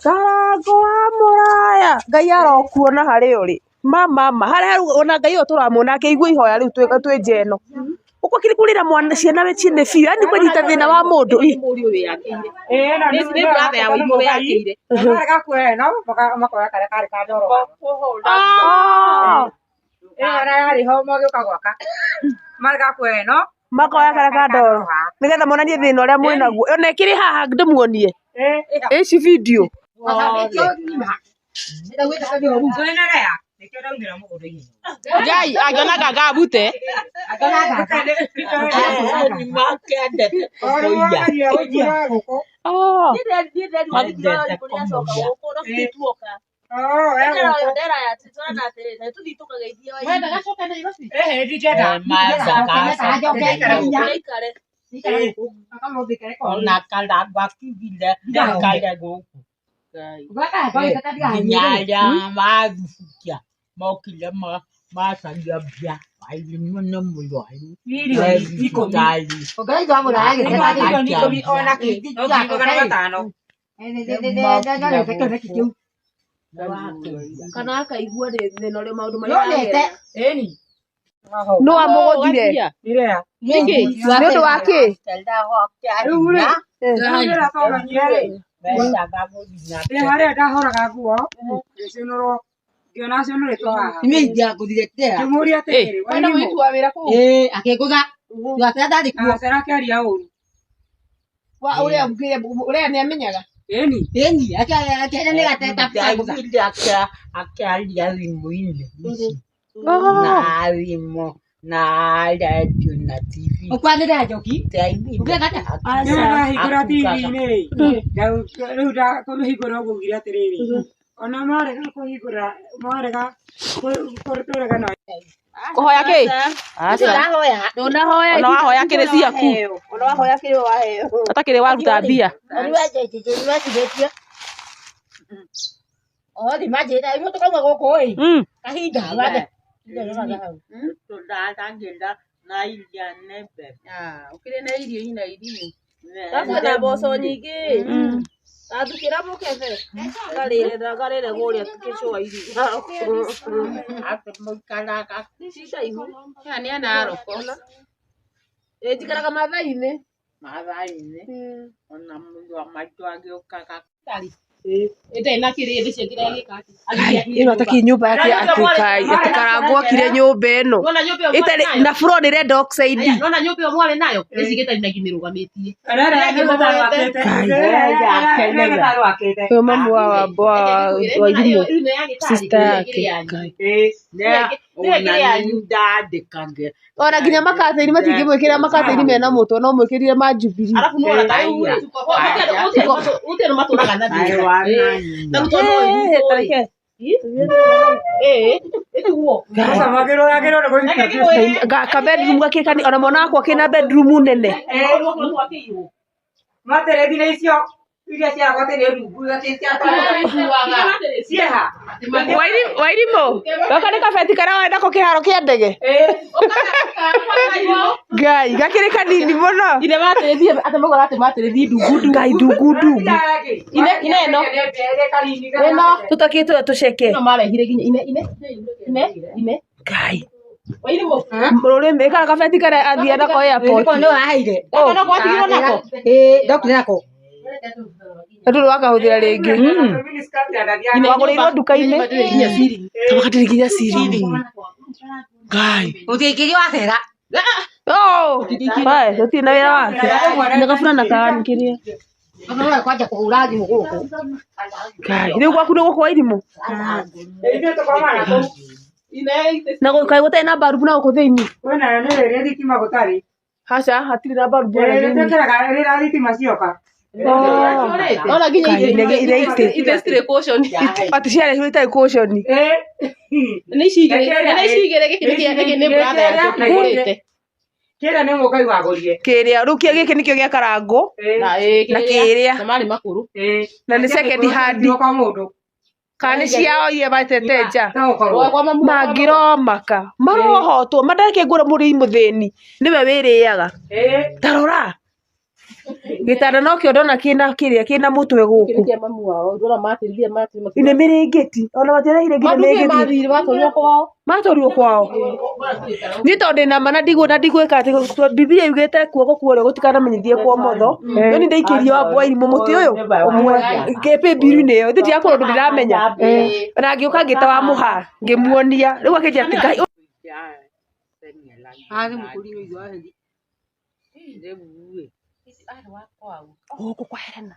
Karango wa mũraya Ngai arokuona harĩa ũrĩ ma harĩa rĩu ona Ngai ũyũ tũramuona akĩigua ihoya rĩu twĩ nja ĩno ũkũkiri kũrĩra mwana ciana we chini biũ yani kũnyita thĩna wa mũndũ ĩ. Mũriũ wĩyakĩire. Nĩ brother ya Wairimũ wĩyakĩire. Marega kuoya ĩno makoya karĩa karĩ ka ndoro. Ah! Ĩyo ona yarĩ ho magĩũka gwaka. Marega kuoya ĩno Makoya karĩa ka ndoro nĩgetha monanie thĩna ũrĩa mwĩnaguo ona ĩkĩrĩ haha ndĩmuonie ĩci video. Nĩkĩo ndaumĩra mũgũnda-inĩ. Ngai angĩona nganga abute. Oh. Ona Karangũ akiugire ndakare gũkũ nginya arĩa mathubukia mokire macaria mbia Wairimũ nĩ mũrwaru e thibitarĩ. Kana akaigua thĩna ũrĩa maũndũ marĩa aragerera. Nũ amũgũthire? Nĩ ũndũ wa kĩ? Harĩa ndahoraga nguo ngĩcũnũrwo ngĩona cũnũrĩtwo haha ngĩmũria atĩrĩrĩ Wairimũ Akĩngũtha na acera akĩaria ũru Ũrĩa nĩ amenyaga. ĩni Ndaiguire akĩaria thimũ-inĩ na thimũ na rendio na TV. Ũkwanĩrĩra njoki Ndaiguire rĩu ndahingũra TV-inĩ rĩ rĩu ndakũmĩhingũra ũguo ugire atĩrĩrĩ ona marega kũhingũra marega kũrega na Kũhoya kĩ? Ndũnahoya Ona wahoya kĩrĩ ciaku. Ona wahoya kĩrĩ waheo. Atakĩrĩ waruta mbia. Othi manjĩra imwe tũkauma gũkũ ĩ kahinda wande Tũndaragĩra na iria nĩ mbembe. Ũkĩrĩ na irio ina irimũ. Arabu na mboco nyingĩ. Tathukĩra mũkebe. Ngarĩre ngarĩre kũrĩa gĩcũa-inĩ. Atĩ mũikaraga Cicaihu. Haha nĩ Narok. Ĩ njikaraga Mathai-inĩ. Mathai-inĩ ona mũrũ wa maitũ agĩũkaga Ĩtarĩ na kĩrĩndĩ ciekire gĩka Ĩno atakĩ nyũmba yake atĩ kai atĩ Karangũ akire nyũmba ĩno Nona nyũmba ĩyo ĩtarĩ mwarĩ nayo. na floor nĩ red oxide. Nona nyũmba ĩyo mwarĩ nayo ĩci gĩtarĩ mĩrũgamĩtie. Ũyũ mamu wa Wairimũ sister yake Ngai. ona nĩ ndandĩkage Ona nginya makatĩini matingĩmwĩkĩra makatĩini mena mũtwe no mwĩkĩrire ma Jubilee. Arabu nona ta rĩu rĩ gũtirĩ andũ matũraga na Kaĩ thĩna. wanani Ta rĩu tondũ Eh, tareke. Ĩĩ ĩtiguo. Ka bedroom gakĩ kani ona mwana wakwa kĩna bedroom nene. Materethi nĩ icio iria ciagwo atĩ nĩ rungu atĩ cieha Wairimũ gaka nĩ kabeti karĩa warĩ nako kĩharo kĩa ndege. Ngai gakĩrĩ kanini mũno. Ine matĩrĩthi atĩ maugaga atĩ matĩrĩthi ndungu ndungu. Ngai ndungu ndungu. Ine ine ĩno. Ĩno Tũtakĩtwo tũceke. ĩno marehire nginya ine ine ine ine. Ngai. Wairimũ. Rũrĩmĩ kana kabeti karĩa athiĩ nako airport. nĩ waheire Gaka nako watigirwo nako. ĩĩ ndokire nako Ndũrĩ wakahũthĩra rĩngĩ. Wagũrĩirwo nduka-inĩ. Nginya ceiling. Tũbaka ndĩrĩ nginya ceiling. Ngai. ũngĩingĩrio wacera Oh, hai, gũtirĩ na wĩra wake. Na gaburana kĩrĩa. Ũkorwo kwanja kũhũra thimũ gũkũ Ngai, rĩu gwaku nĩ gũkũ Wairimũ. Na kaĩ gũtarĩ na mbarubu na gũkũ thĩinĩ? Kwĩnayo nĩ rĩrĩa thitima gũtarĩ Aca, hatirĩ na mbarubu ona rĩrĩa thĩinĩ. twĩkĩraga rĩrĩa thitima cioka Ona nginya Ngai, nĩ itĩ. itĩ citirĩ cushion. Atĩ ciarehirwo itarĩ cushion. Nĩ ici igĩrĩ, nĩ ici igĩrĩ gĩkĩ nĩ gĩkĩ nĩ brother ya Njoki ũgũrĩte. Kĩrĩa nĩ mũkai wagũrire. Kĩrĩa, rĩu gĩkĩ nĩkĩo gĩa Karangũ Na ĩ na kĩrĩa na marĩ makũrũ. na nĩ second hand Kwa mũndũ. kana nĩ ciao iria matete nja. No ũkorwo. Kwa mamu Mangĩromaka marohotwo mandareke ngũre mũrĩi mũthĩni nĩwe wĩrĩaga Ĩĩ. ta rora. Gĩtanda nokĩo ndona kĩna kĩrĩa kĩna mũtwe gũkũ. Kĩa mamu wao ndona matĩrire matĩrire. Nĩ mĩrĩngĩti. Ona matiarehire nginya Mathire mĩrĩngĩti. mathire matwarirwo kwao. Matwarirwo kwao. Niĩ tondũ ndĩna ma na ndigwĩka atĩ Bibilia yugĩte kuoko kwa ũrĩo gũtikanamenyithie kwa ũmotho. No niĩ ndaikĩirie Wairimũ mũtĩ ũyũ ũmwe pay bill-inĩ ĩyo. Ithuĩ tirakorwo ũndũ ndĩramenya. Na ngĩũka ngĩta wa mũha ngĩmuonia. Rĩu akĩnjĩra atĩ Ngai gũkũ kwa Helena.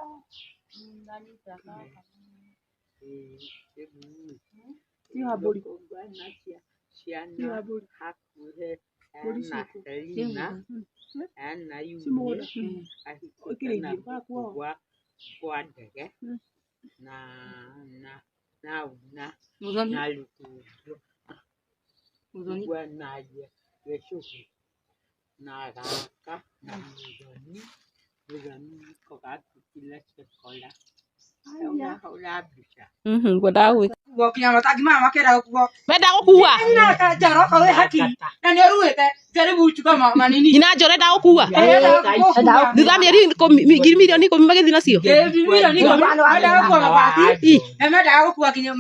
Ngwendaga gwĩka. Kinya matangi maya makĩenda gũkuo. Menda gũkua. Nyina njara okorwo wĩ hakiri na nĩ ũruĩte jaribu chuka manini. Nyina Njora endaga gũkua. Thutha wa mĩeri ngiri mirioni ikũmi magĩthiĩ nacio. Milioni ikũmi mendaga gũkua mabati na mendaga gũkua nginya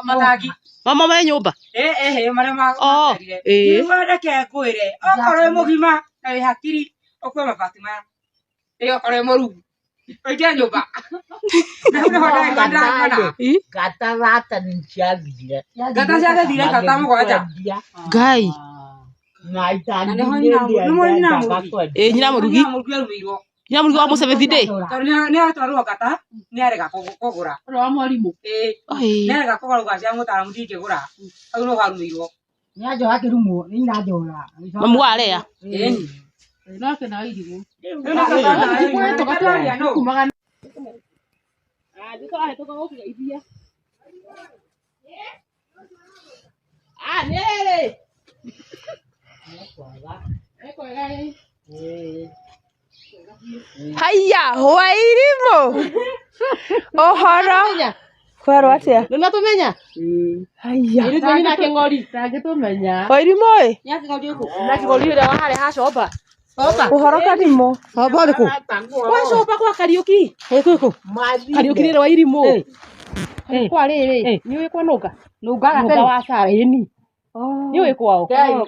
matangi. Mama me nyũmba. Ĩĩ marĩa Oh, ĩĩ. Rĩu reke ngwĩre okorwo wĩ mũgima na wĩ hakiri ũkue mabati maya. Ĩĩ okorwo wĩ mũruu ũingĩre nyũmba. Na hau nĩho ndagĩka ndĩramena. Ngata nĩciathire. Ngata ciathire ngata mũgwanja. Ngai. Na Na nĩho nyina nĩmo nyina mũrugi. Ĩĩ nyina mũrugi. Nyina mũrugi arumĩirwo. Nyina mũrugi wa Mũcebethi ndĩ. Tondũ nĩ atwarwo ngata nĩ arega kũgũra. Ũrĩa wa mwarimũ. Ĩĩ Oi. nĩ arega kũgũra uga cia mũtaaramu ndingĩgũra. Hau nĩho arumĩirwo. Mamu wa Lea. Ĩĩ. Nake na irimũ. Rĩu nĩ ngata nũ? Haiya, Wairimũ. Ũhoro. Kwerwo atĩa? Nĩũratũmenya? Haiya. Nĩ nake ng'ori. Ndangĩtũmenya. Wairimũ ĩ. Na kĩng'ori ũrĩa wa harĩa ha Coba. Ũhoro Karimũ. Coba ũrĩkũ? Kwa Coba kwa Kariũki. Kariũki nĩ wa Irimũ. Kwa rĩrĩ, nĩ ũĩ kwa Nũnga? Nũnga wa Sara ĩni. Nĩ ũĩ kwao? Kwao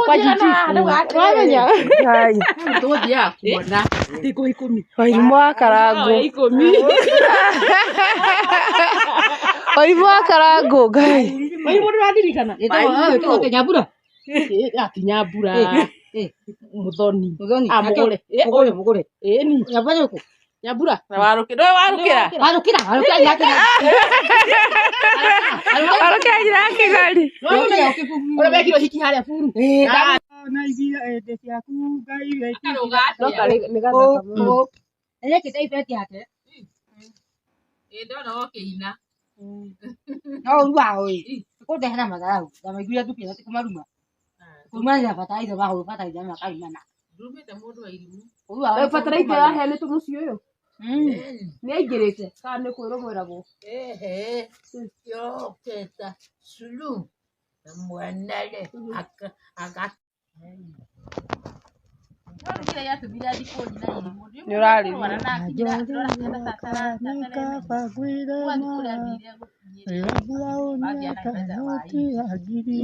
kwa Jiji. Wamenya? Ngai. Tũgũthiaga kuona. Thikũ ikũmi. Wairimũ wa Karangũ. Ikũmi. Wairimũ wa Karangũ Ngai. Wairimũ ndũrandirikana? Nyambura. Ti Nyambura. Muthoni. Ah, Mũgũre. Mũgũre. Ĩni. Nyambura. Warũkĩra. Warũkĩra nyina ya Kĩgari. Ũrĩa mekirwo hiki harĩa buru. Nĩ gathaka mũno. No ũru wao ĩ kũndehera matharaũ ndamaiguire thukuru ati kũmaruma kũrumanĩra bataraitha mahũrwo bataraitha makarumana. Ũru wao nĩ Bataraitha kũmaruma. yaheanĩtwo mũciĩ ũyũ. Nĩ aingĩrĩte kana nĩ kwĩrwo mwĩragwo? Nĩ ũrarĩrio.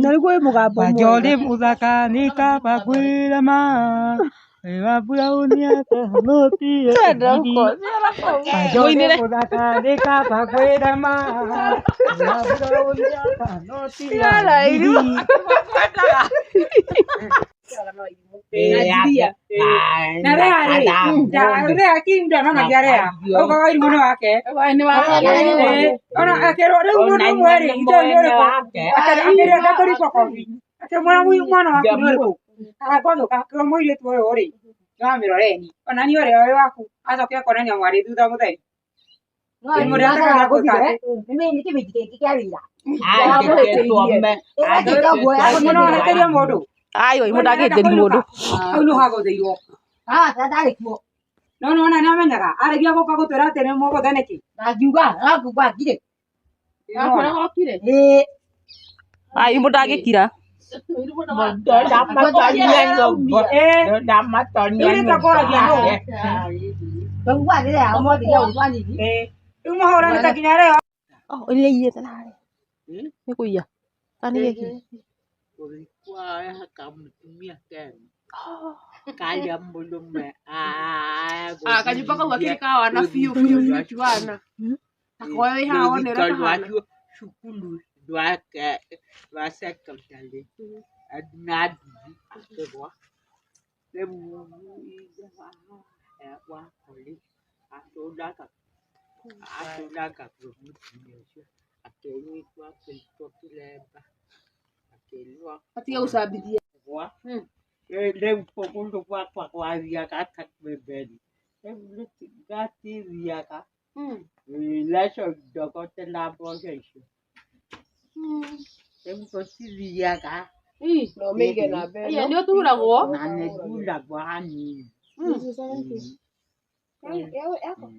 Na rĩu wĩ mũgambo mwega. Wanjori mũthaka nĩ kaba kwĩrema wĩra buraũni akahũtia Twende huko. Wanjori mũthaka nĩ kaba kwĩrema wĩra buraũni akahũtia Na Rea rĩ, Rea kinda ndonagia Rea. Ũguo Wairimũ nĩ wake. Ona akĩrwo rĩu mũndũ ũmwe rĩ, itoĩ nĩ ũrĩkũ? Akĩrĩa ndakũrikwo kobi. Akĩmwĩra mwana waku nĩ ũrĩkũ? Agakwathũka akĩrwo mũirĩtu ũyũ rĩ, nĩ wa mĩroreni. Ona niĩ ũrĩa wĩ waku acoke akonania mwarĩ thutha mũtheri. Mũndũ atakaga gwĩka atĩ. Nĩ kĩbeti kĩngĩ kĩa wĩra. Mũno wahĩtĩria mũndũ. Ai, Wairimũ ndangĩhĩtĩria mũndũ. Hau nĩho hagũthĩirwo. Ah, ndarĩ kuo. No nĩwona nĩamenyaga aregia gũka gũtwĩra atĩ nĩ mũgũthe nĩkĩ. Ndangiuga, arangiuga ngire. Akwĩra gokire. Ĩĩ. Ai, Wairimũ ndangĩkira. Mũndũ ũramatonia nyũmba. Ndũramatonia Rĩu nĩtakũragia nũ? Rĩu ũmũthĩ ya ũtwanithi. Rĩu mahũranĩte nginya rĩo. Oh, nĩ aiyĩte narĩ. Nĩ kũiya. Kana nĩ gĩkĩ? Kamũtumia kega karĩa mũrũme. Ah, kanyũmba kau gakĩrĩ ka wana biũ biũ biũ ti wana. Ta koe wĩ haha wone ũrĩa kahana. Cukuru rwake rwa secondary na nduthi akĩgwa rĩu ithe wakwa rĩ atũraga atũraga kwĩ mũtumia ũcio akĩnyitwo akĩrutwo kĩremba akĩrwo. Atige gũcambithia. Gwa rĩu kũgũrũ gwakwa gwathiaga ta kwĩ mberi rĩu gatithiaga leco ndogote na mboco icio rĩu tũtithiaga. No mĩige namba Aya ĩno. nĩ ũturagwo. Na nĩ nduragwo hanini.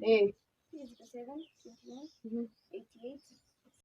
Ĩĩ.